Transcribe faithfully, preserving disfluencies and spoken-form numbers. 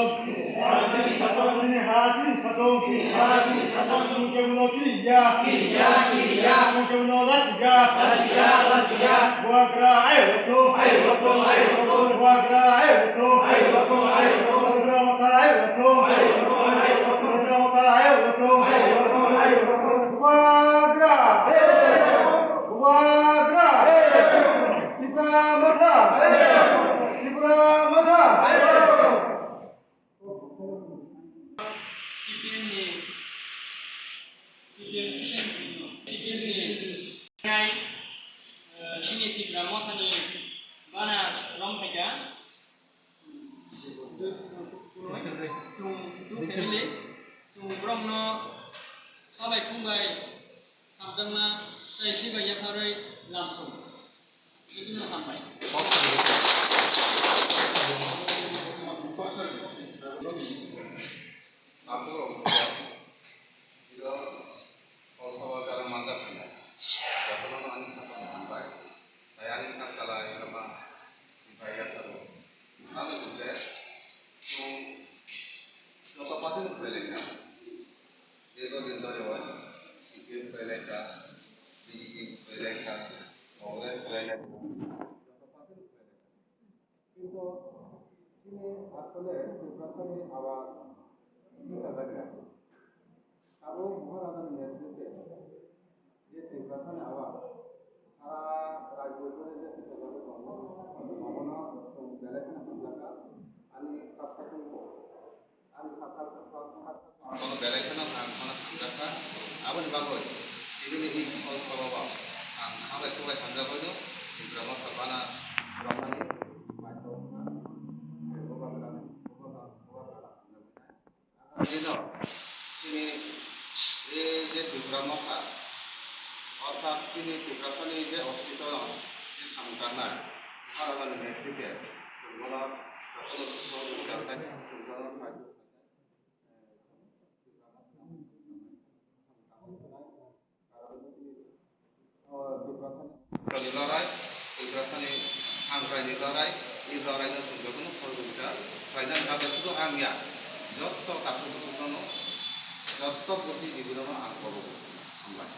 Chini sason, chini ha, chini sason, chini ha, chini sason. Chwng kebono kiriya, kiriya, kiriya. Chwng kebono lachiya, lachiya, lachiya. Bubagra ayuk lathung, ayuk lathung, ayuk lathung. Bubagra ayuk lathung, ayuk lathung, ayuk lathung. Bubagra motha ayuk lathung, ayuk lathung, ayuk lathung. Bubagra motha ayuk lathung, ayuk lathung, ayuk lathung. Bubagra, Bubagra. Tipra motha, Tipra motha. C P M ni, C P M, C P M ni, eh, chini Tipra mothani bana romkhaika. Chwng two family, chwng borokno salai khum bai hamjakma tei swbai yapharwi lamsong. Bini hambai. Aphuru, ilo, Polsaba jara manja khaina. Jotono ani sakno hambai. Tai ani sak salai rama, bai ya taro. Ano je, tu, joto party no belai kha. Dirgho din dhore oi, C P M belai kha, B J P belai kha, Congress belai kha. Joto party no belai kha. Kintu chini asole Tiprasani awaz tisa jaga. Abo Maharajani netritwe je Tiprasani awaz sara rajyo juri je tisa jaga tongo, obono chwng belai kheno hamjakha ani sub-section ko. Ang sakha, sakha, sakha. Kono belai kheno ang kono hamjakha. Aboni bagwi tini ni hik hol sababo ang hambai kubai hamjagwi no. Tiprasa bana romani mai tongkha. Bubagra, bubagra, bubagra hamjagwi nai. Bini no chini e je Tipra motha, orthat chini Tiprasani je ostito no je samung tangnai, Maharajani netritwe chwng bono jotono sohojogita khlai, chwng bono Tiprasani lorai, Tiprasani hamkraini lorai, i loraino chwng jotono sohojogita khlainani bagwi sudu ang ya, jotto takhuk bukhukno, jotto buddhijibirono ang kobo. Hambai.